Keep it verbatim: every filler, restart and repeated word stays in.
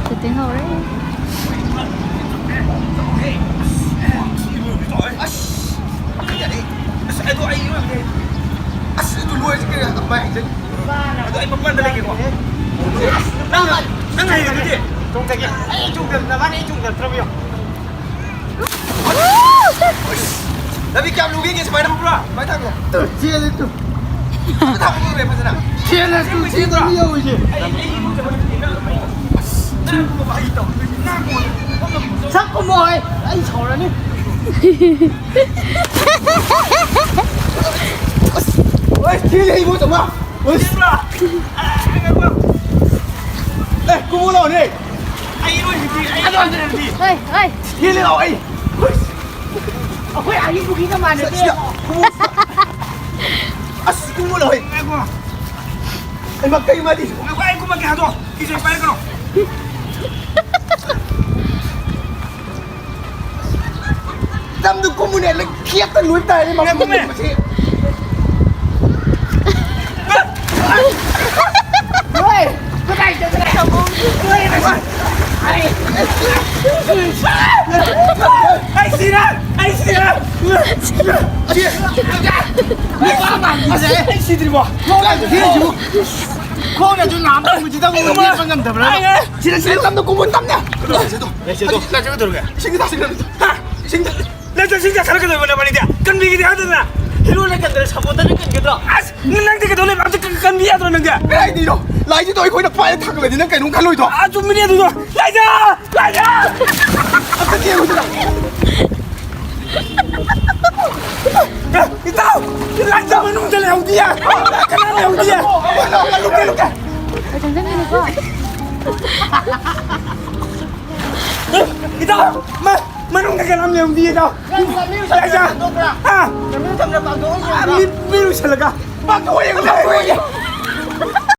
Shooting ꯍꯧꯔꯦ꯫ ꯑꯁ, ꯑꯗꯣ ꯑꯩ ꯑꯁ, ꯑꯗꯨ ꯂꯣꯏꯔꯁꯤ ꯀꯩꯅꯣ? ꯑꯗꯨꯃꯥꯏ ꯍꯥꯏꯖꯜꯂꯤ꯫ ꯑꯗꯣ ꯑꯩ ꯃꯄꯥꯟꯗ ꯂꯩꯒꯦꯀꯣ꯫ ꯅꯪ, ꯅꯪ ꯍꯩꯔꯤꯗꯨꯗꯤ? ꯆꯣꯡꯊꯒꯦ꯫ ꯑꯩ ꯆꯣꯡꯊ-, ꯅꯕꯥꯅꯤ ꯑꯩ ꯆꯣꯡꯊꯔꯛꯇ꯭ꯔꯕ ꯌꯦꯡꯉꯣ꯫ ꯂꯝꯕꯤ ꯀꯌꯥꯝ ꯂꯨꯒꯦ ꯁꯨꯃꯥꯏꯅ ꯍꯧꯕ꯭ꯔꯥ? ꯁꯨꯃꯥꯏꯅ ꯊꯥꯡꯉꯣ꯫ ꯇꯨ, ꯆꯦꯜꯂꯦ ꯇꯨ꯫ ꯊꯥꯡꯉꯣ ꯐꯖꯅ꯫ ꯆꯦꯜꯂꯦ ꯇꯨ, ꯆꯦꯟꯗ꯭ꯔꯕ ꯌꯧꯔꯤꯁꯦ꯫ ꯁꯛ ꯀꯨꯝꯃꯣ ꯍꯩ, ꯑꯩ ꯁꯥꯎꯔꯅꯤ꯫ ꯑꯁ, ꯑꯁ, ꯊꯦꯡꯉꯦ, ꯏꯕꯣ, ꯆꯪꯉꯣ꯫ ꯑꯁ꯫ ꯑꯦ, ꯀꯨꯝꯃꯣ ꯂꯥꯎꯅꯦ꯫ ꯑꯩ ꯏꯔꯣꯏ ꯍꯩꯇꯦ, ꯑꯩ ꯏꯔꯣꯏ ꯍꯩꯇꯦ꯫ ꯍꯩ, ꯍꯩ꯫ ꯊꯦꯡꯉꯦ ꯂꯥꯎ, ꯑꯩ꯫ ꯑꯁ꯫ ꯑꯩꯈꯣꯏ ꯑꯥꯒꯤ ꯄꯨꯈ꯭ꯔꯤꯒ ꯃꯥꯟꯅꯗꯦ꯫ ꯁꯤꯗ, ꯀꯨꯝꯃꯣ꯫ ꯑꯁ, ꯀꯨꯝꯃꯣ ꯂꯥꯎ, ꯑꯩ꯫ ꯉꯥꯏꯈꯣ꯫ ꯑꯩꯃ, ꯀꯩ ꯃꯥꯗꯤ? ꯉꯥꯏꯈꯣ, ꯑꯩ ꯀꯨꯝꯃꯛꯀꯦ, ꯍꯥꯠꯇꯣ꯫ ꯀꯤꯖꯩ, ꯄꯥꯏꯔꯛꯀꯅꯣ꯫ ꯇꯝꯗꯨ ꯀꯨꯝꯃꯨꯅꯦ, ꯅꯪ ꯈꯦꯠꯇ ꯂꯣꯏ ꯇꯥꯏꯅꯦ, ꯃꯈꯨꯝ ꯀꯨꯝꯃꯦ꯫ ꯀꯨꯝꯕꯁꯤ꯫ ꯍꯣꯏ, ꯀꯗꯥꯏ ꯆꯠꯈ꯭ꯔꯦ? ꯍꯣꯏ, ꯑꯩ, ꯑꯩ ꯁꯤꯔꯦ! ꯑꯩ ꯁꯤꯔꯦ! ꯑꯁ, ꯑꯩ ꯁꯤꯗ꯭ꯔꯤꯕꯣ? ꯈꯣꯡꯅ ꯍꯦꯜꯂꯤꯁꯤꯕꯨ꯫ ꯈꯣꯡꯅꯁꯨ ꯅꯥꯝ ꯇꯧꯕꯁꯤꯗ ꯑꯃꯨꯛ ꯂꯦꯞꯄ ꯉꯝꯗꯕ꯭ꯔꯥ? ꯁꯤꯗ, ꯁꯤꯗ ꯇꯝꯗ ꯀꯨꯝꯃꯨ, ꯇꯝꯗ꯫ ꯂꯩꯁꯦ, ꯂꯩꯁꯦ, ꯇꯧꯔꯒꯦ꯫ ꯏꯁꯤꯡꯗ ꯇꯥꯁꯤꯜꯂꯣ꯫ ꯍꯥ? ꯏꯁꯤꯡꯗ꯫ ꯂꯩꯁꯦ, ꯏꯁꯤꯡ ꯆꯥꯁꯤꯜꯂꯛꯀꯗꯣꯏꯕ ꯅꯕꯥꯅꯤꯗꯤ꯫ ꯀꯟꯕꯤꯒꯦꯗꯤ ꯍꯥꯏꯗꯅ꯫ ꯍꯤꯔꯣꯅ ꯀꯟꯗꯅ ꯁꯥꯄꯣꯟꯇꯅ ꯀꯟꯒꯗ꯭ꯔꯣ? ꯑꯁ, ꯅꯪꯗꯤ ꯀꯩꯗꯧ ꯂꯩꯕ? ꯑꯝꯇ ꯀꯟ-, ꯀꯟꯕꯤ ꯌꯥꯗ꯭ꯔꯣ ꯅꯪꯗꯤ? ꯀꯗꯥꯏꯗꯩꯅꯣ? ꯂꯥꯏꯁꯤꯗꯣ ꯑꯩꯈꯣꯏꯅ ꯄꯥꯏꯔ ꯊꯥꯡꯒꯠꯂꯗꯤ ꯅꯪ ꯀꯩꯅꯣꯝ ꯈꯜꯂꯣꯏꯗ꯭ꯔꯣ? ꯑꯥ, ꯆꯨꯝꯃꯤꯅꯦ ꯑꯗꯨꯗꯣ꯫ ꯂꯥꯏꯖꯥ! ꯂꯥꯏꯖꯥ! ꯑꯝꯇ ꯌꯦꯡꯉꯨꯗꯅ꯫ ꯏꯇꯥꯎ! ꯂꯥꯏꯖꯥ ꯃꯅꯨꯡꯗ ꯂꯩꯍꯧꯗꯤꯌꯦ! ꯀꯅꯥ ꯂꯩꯍꯧꯗꯤꯌꯦ? ꯂꯨꯀꯦ, ꯂꯨꯀꯦ! ꯀꯣꯏ ꯆꯪꯁꯤꯟꯒꯅꯨꯀꯣ꯫ ꯏꯇꯥꯎ! ꯃ-, ꯃꯅꯨꯡꯗ ꯀꯅꯥꯝ ꯂꯩꯍꯧꯗꯤꯌꯦ, ꯏꯇꯥꯎ! ꯂꯥꯏꯖꯥ! ꯍꯥ? ꯃꯤ, ꯃꯤ ꯂꯣꯏꯁꯤꯜꯂꯒ! ꯄꯥꯡꯊꯣꯛꯑꯦ, ꯄꯥꯡꯊꯣꯛꯑꯦ!